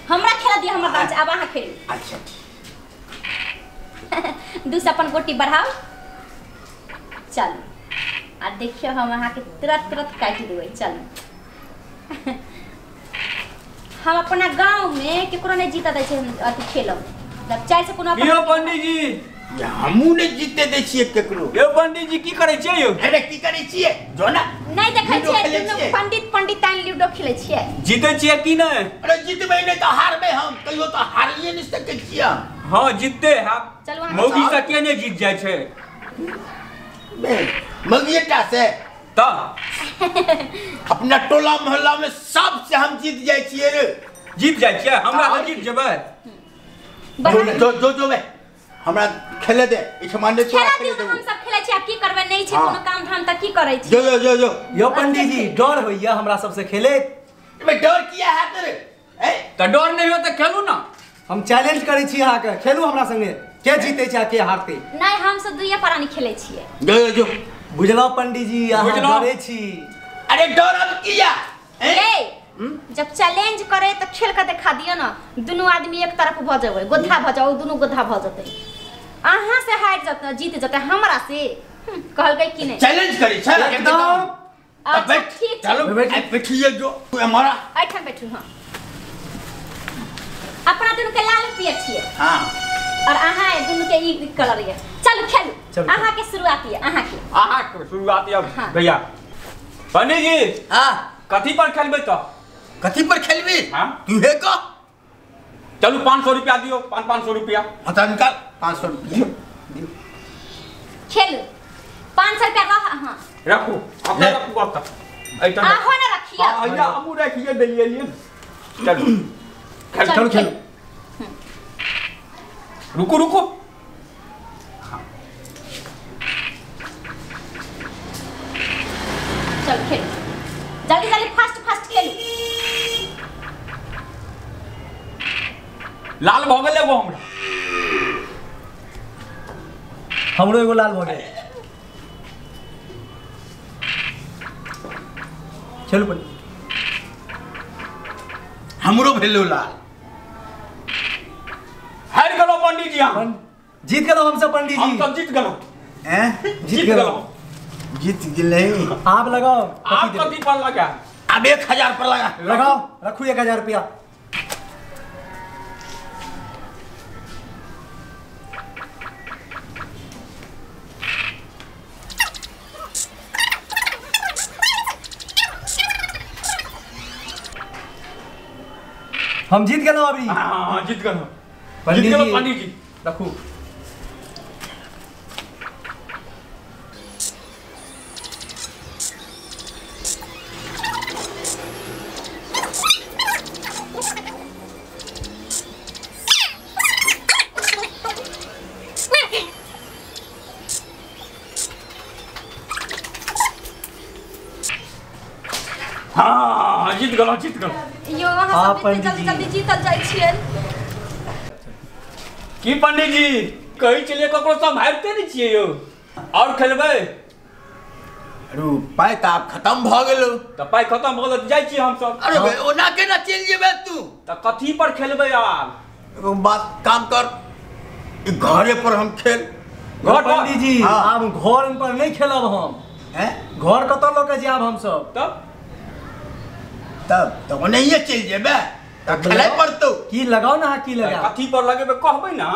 हमरा खेला दिया हमर दाम छै। आब अहाँ खेलू। अच्छा दू से अपन गोटी बढ़ाओ। चलू आ देखियो हम अहाँके तुरंत तुरंत काटि देबै। चलू हम अपना गांव में केकरो नहीं जीता दै छै। हम अथी खेलब जब चारि से कोनो यौ पंडित जी हमहूँ नहि जीते दै छियै केकरो। यौ पंडित जी की करै छियै यौ? अरे की करै छियै जो ना नहीं देखै छियै दुनू पंडित पंडित ताइन लूडो खेलै छियै। जीते छियै की नहि? अरे जीतबै नहि तऽ हारबै हम, कहियो तऽ हारिए नहि सकै छियै। हां जीतते है। चलू मौगी से के नहि जीत जाइ छै? बे मौगीटा से तऽ अपना टोला मोहल्ला में सबसे हम जीत जाइ छियै रे। जीत जाइ छियै? हमरा से जीत जेबै? जो जो जो बे हमरा खेले दे इठमा नहि तोरा खेले देबो। हम सब खेलै छी। आब की करबै, नहीं छै कोनो काम धाम त की करै छी। जो जो जो जो यौ पंडित जी डर होइया हमरा सबसे खेले? एमे डर किया हैत रे? ए त डर नहीं हो त खेलू ना। हम चैलेंज करै छी अहाँके, खेलू हमरा संगे, के जीतै छै आ के हारतै। नहीं हम सब दुइया प्राणी खेलै छियै। जो जो जो बुझलौ पंडित जी अहाँ डरे छी। अरे डर अब किया? ए जब चैलेंज करे त खेल के देखा दियो ना। दुनू आदमी एक तरफ भ जेबै, गोधा भ जाओ, दुनू गोधा भ जेतै। अहाँ से हार जतै जीत जतै, हमरा से कहलकै कि नहीं चैलेंज करै छै एकदम। अच्छा ठीक चलो बैठिए जो हमारा एठाम बैठू। हां अपना दुनू के लाल पियर छियै। हां और अहाँ दुनू के ई कलर ये। चलू खेलू। अहाँ के शुरुआत ये, अहाँ के शुरुआत ये भैया। पंडित जी हां कथी पर खेलबै त? कथी पर खेलबी? हां तू हे कह। चलू 500 रुपया दियो, 500 रुपया। हां त निकाल 500 रुपया दियो। खेलू 500 रुपया रह। हां रखू अपना रखू अब तक एटा आहो ना रखियो। हां या हमू रखिए देलिए लिए। चलू चलू खेलू। रुको रुको। चल खेलू जल्दी जल्दी, फास्ट फास्ट खेलू। लाल भ गेल एगो हमरा। हमरो एगो लाल भ गेल। चलू पंडित। हमरो भेलो लाल। हार गेलो पंडित जी। हम जीत गेलो हम सब पंडित जी। हम सब जीत गेलो। हैं जीत गेलो। जीत गेलै। आप लगाओ। आप कथी पर लगा? अब 1000 पर लगा। लगाओ रखू 1000 रुपया। हम जीत गेलहुँ अभी। हाँ जीत गेलहुँ। जीत गेलहुँ पंडित जी। रखू। हाँ जीत गेलहुँ जीत गेलहुँ। यो अहाँ सब इतने जल्दी जल्दी जीतल जाइ छियै। की पंडित जी कहै छलियै ककरो सब हारिते नहि छियै यौ? और खेलबै? अरे पाइ तऽ आब खत्म भऽ गेलो। तऽ पाइ खत्म भऽ गेल तऽ जाइ छियै हमसब। अरे भाई ओना केना चलि जेबै तू? तऽ कथी पर खेलबै आब? एगो बात काम कर, घरे पर हम खेल। घर पंडित जी आब घर पर नहीं खेलब हम। हैं घर कतऽ लऽ के जायब हमसब? तब तब तऽ ओनाहिये चलि जेबै तऽ खेलै पड़तौ। की लगाओ ना? की लगाओ? कथी पर लगेबै कहबै ना।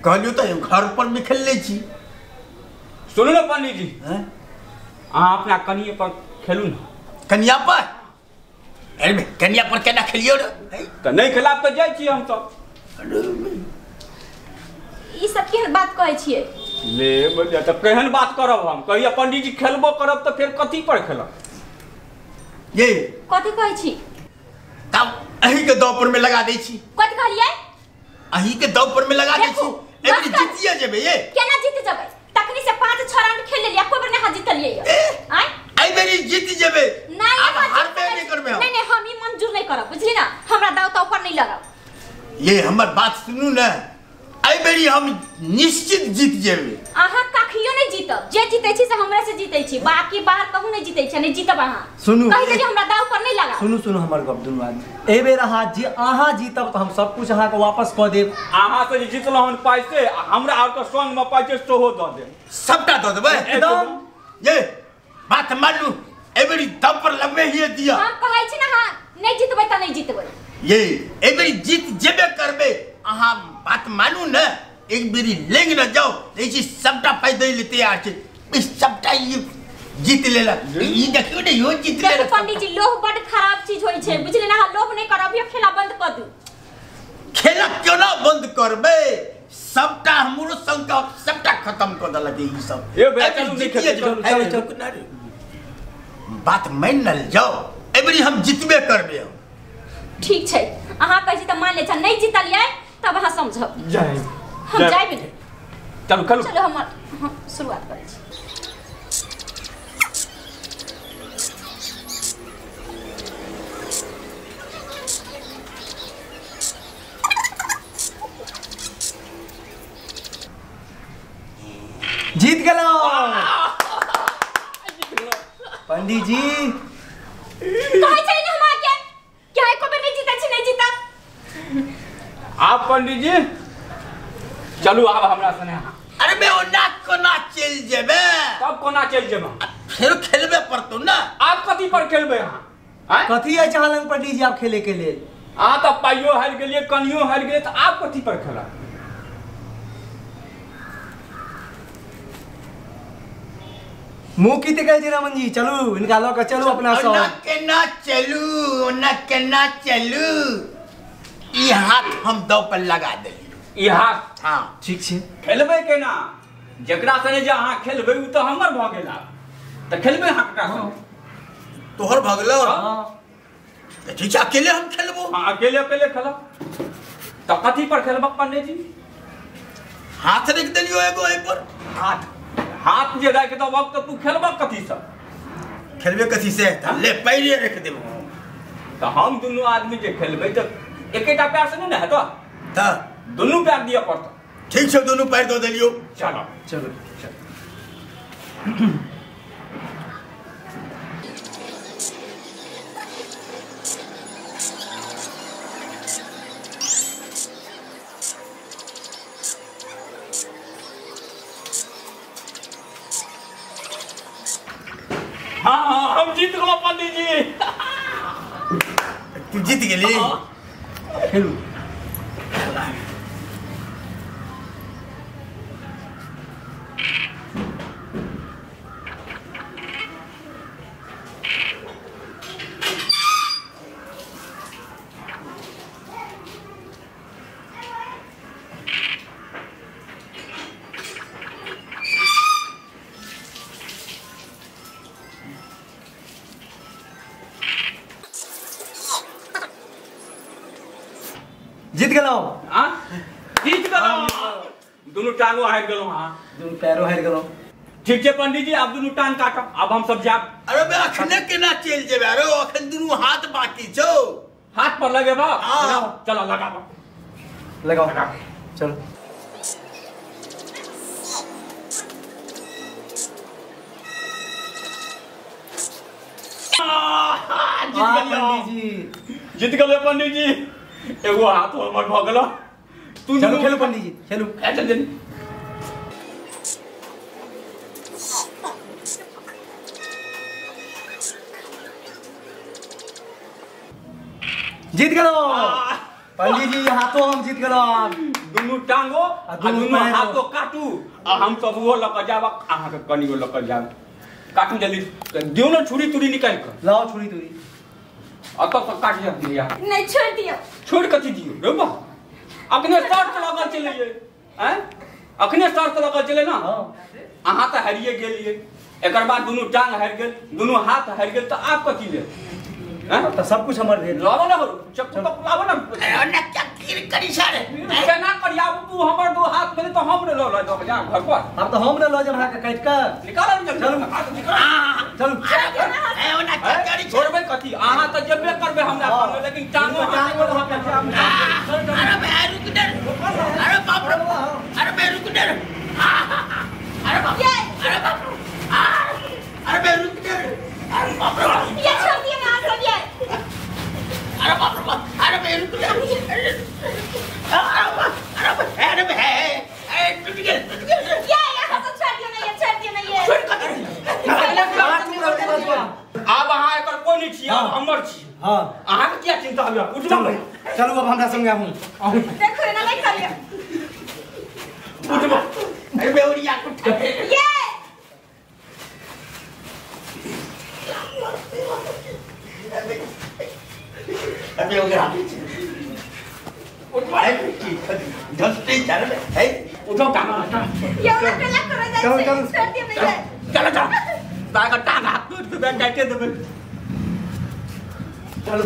कहलियौ तऽ घर पर भी खेल लै छी। सुनू ने पंडित जी, अहाँ अपना कनिये पर खेलू ना। कनिया पर? अरे कनिया पर केना खेलियौ रे? तऽ नहि खेलाब तऽ जाइ छी हमसब। ई सब केहन बात कहै छियै? ले बोलिए तऽ केहन बात करब हम? कहिया पंडित जी खेलबो करब तऽ फेर कथी पर खेलब? ये कथी कहै छी? तब अही के दाव पर में लगा दै छी। कथी कहलियै? अही के दाव पर में लगा दै छी। एबरी जीतिए जेबै। ये केना जीत जेबै? तखनी से 5-6 राउंड खेल लेलियै, एको बेर नहि जीतलियै। आय एहि बेरी जीत जेबै। नहीं आब हारबे नहि करबै हम। नहीं नहीं हम ई मंजूर नहीं करब, बुझली ना? हमरा दाव ताव पर नहीं लगाओ। ये हमर बात सुनू ने, एहि बेरी हम निश्चित जीत जेबै। अहाँ कखनो अखियो नहीं जीतब, जे जीतै छी से हमरा से जीतै छी, बाकी बाहर कहू नहीं जीतै छी, नहीं जीतब अहाँ। सुनू कहि देलियै हमरा दाव पर नहीं लगा। सुनू सुनू हमर गप दुनू आदमी, एहि बेर अहाँ जे अहाँ जीतब तऽ हम सब कुछ अहाँके वापस कऽ देब। अहाँ से जे जीतलहुँ हन पाइ से हमरा आर के संग में पाइ छै सेहो दऽ देब। सबटा दऽ देबै एकदम। ये बात मानू, एहि बेर दम पर लगबे ही दिया। हम कहै छी ना हां नहीं जीतबै तऽ नहीं जीतबै। ये एहि बेर जीत जेबे करबै, अहाँ बात मानू ने, एक बेरी लेंग न जाओ, ई चीज सबटा पाइ दै ले तैयार छै, ई सबटा ई जीत लेलक। ई देखियौ ने इहो जीत लेलक। पंडित जी लोभ बड खराब चीज होई छै, बुझलियै ना? अहाँ लोभ नहीं करब, अभियो खेला बंद कऽ दू। खेला केना बंद करबै? सबटा हमरो संग सबटा खत्म कऽ देलक ई सब। ए भाई चलू नहीं खेलबै, बात मान न जाओ, एहि बेरी हम जीतबे करबै। ठीक छै, अहाँ कहै छी तऽ मान लै छी, नहीं जीतलियै तब अहाँ समझब। जय हम जाइब नहीं। चलू चलू चलो हम शुरुआत करै छी। जीत गेलहुँ पंडित जी। कहै छै ने हमरा के कि एको बेर नहीं जीतै छी, नहीं जीतब। आप पंडित जी चलू आब हमरा सने। अरे बे ओना कोना चलि जेबे? तब कोना चलि जेबे? फेर खेलबे पड़तौ ना। आप कथी पर खेलबे अहाँ? कथी अछि अहाँ लग पंडित जी आप खेले के लेल? अहाँ तऽ पाइयो हारि गेलियै, कनियो हारि गेलियै, तऽ आप कथी पर खेलब? मुँह की कहै छै रमन जी, चलू हिनका लऽ कऽ चलू अपना सब। ओना केना चलू, ओना केना चलू? ई हाथ हम दौ पर लगा देलियै। ई हाथ? हाँ ठीक छै। खेलबै केना? जकरा सने जे अहाँ खेलबै ओ तऽ हमर भऽ गेल, तऽ खेलबै अहाँ ककरा सने? तोहर भऽ गेलौ? तऽ ठीक छै, अकेले हम खेलबो। हाँ अकेले अकेले खेलब। तऽ कथी पर खेलबक पंडित जी? हाथ रखि देलियौ एगो एहि पर। हाथ हाथ जे राखि देबक तऽ तू खेलबक कथी से? खेलबे कथी से? ले पैरे रखि देबो। तऽ हम दुनू आदमी जे खेलबै तऽ एकेटा पैर से नहि ने हेतौ, तऽ दुनू पैर दिअ पड़तौ। ठीक छै, दुनू पैर दऽ देलियौ। चलो चलो चलो। हाँ हाँ हम जीत गेलहुँ पंडित जी। तू जीत गेली? खेलू। जीत गेलहुँ। जीत गेलहुँ, दुनू टांगो हारि गेलहुँ। हाँ दुनू पैरो हारि गेलहुँ। ठीक छै पंडित जी, आब दुनू टांग काटब, आब हम सब जायब। अरे बे अखने केना चलि जेबे? अरे अखन दुनू हाथ बाकी छौ। हाथ पर लगेबा? चलो लगाबो, लगाओ चलो। जीत गेलियै जी, जीत गेलियै पंडित जी। एगो हाथ हमर भऽ गेल। तू चलो खेलू पंडित जी, खेलू। चल जल्दी। जीत गेलहुँ पंडित जी, हाथो हम जीत गेलहुँ। दुनू टांगो आ दुनू हाथो काटू, आ हम सब ओहो लऽ कऽ जायब, अहाँके कनियो लऽ कऽ जायब। काटू जल्दी, दियौ ने छुरी तुरी निकालि कऽ। लाओ छुरी तुरी। अतऽ तक काटि भैया। नहीं छोड़ दियौ। छोड़ कथी दियौ रे बा? अखने शर्त लगल छलैयै। आँय अखने शर्त लगल छलै ना? अहाँ तऽ हारिये गेलियै, एकर बाद दुनू टांग हारि गेल, दुनू हाथ हारि गेल, तऽ आब कथी लेल? तऽ सब कुछ हमर भेल। लाबो ना चक्कू तक लाबो ना। अरे क्या कीर करी सारे केना करी? आब तू हमर दो हाथ भेलै तऽ हम ने लऽ लऽ जा घर पर। आब तऽ हम ने लऽ जाब अहाँके काटि कऽ। निकाल चलू चलू चलू। ए ओना क्या करी? छोड़बै कथी? अहाँ तऽ जेबे करबै हमरा संगे, लेकिन टांगो टांगो। अरे बे रुक दे, अरे बाप रे, अरे बे रुक दे, अरे बाप। अरे अरे टूट गेल टूट गेल। ये यहाँ से छोड़ दियो ना, ये छोड़ दियो ना ये। आब अहाँ एकर कोई नहीं छी, आब हमर छी। हां अहाँ के किया चिंता होइया? उठबो चलू अब हमरा संगे आबू। देखो एना नहीं करियो। उठबो। अरे बेउरिया उठा। ये अबे हो गया। उठवा धसते चल है उठो टांग। ये ओना पेला करे जाय चलू, छै। चलू। छोड़ दियो ना ये। चलो चलो ताका टांग हाथ टूट देबै काटे देबै। चलू।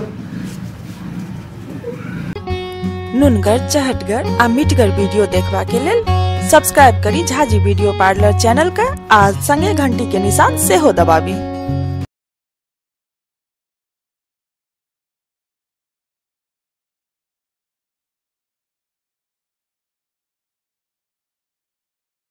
नुनगर चहटगर आ मिठगर वीडियो देखबा के लेल सब्सक्राइब करी झाजी वीडियो पार्लर चैनल का आ संगे घंटी के निशान सेहो दबाबी।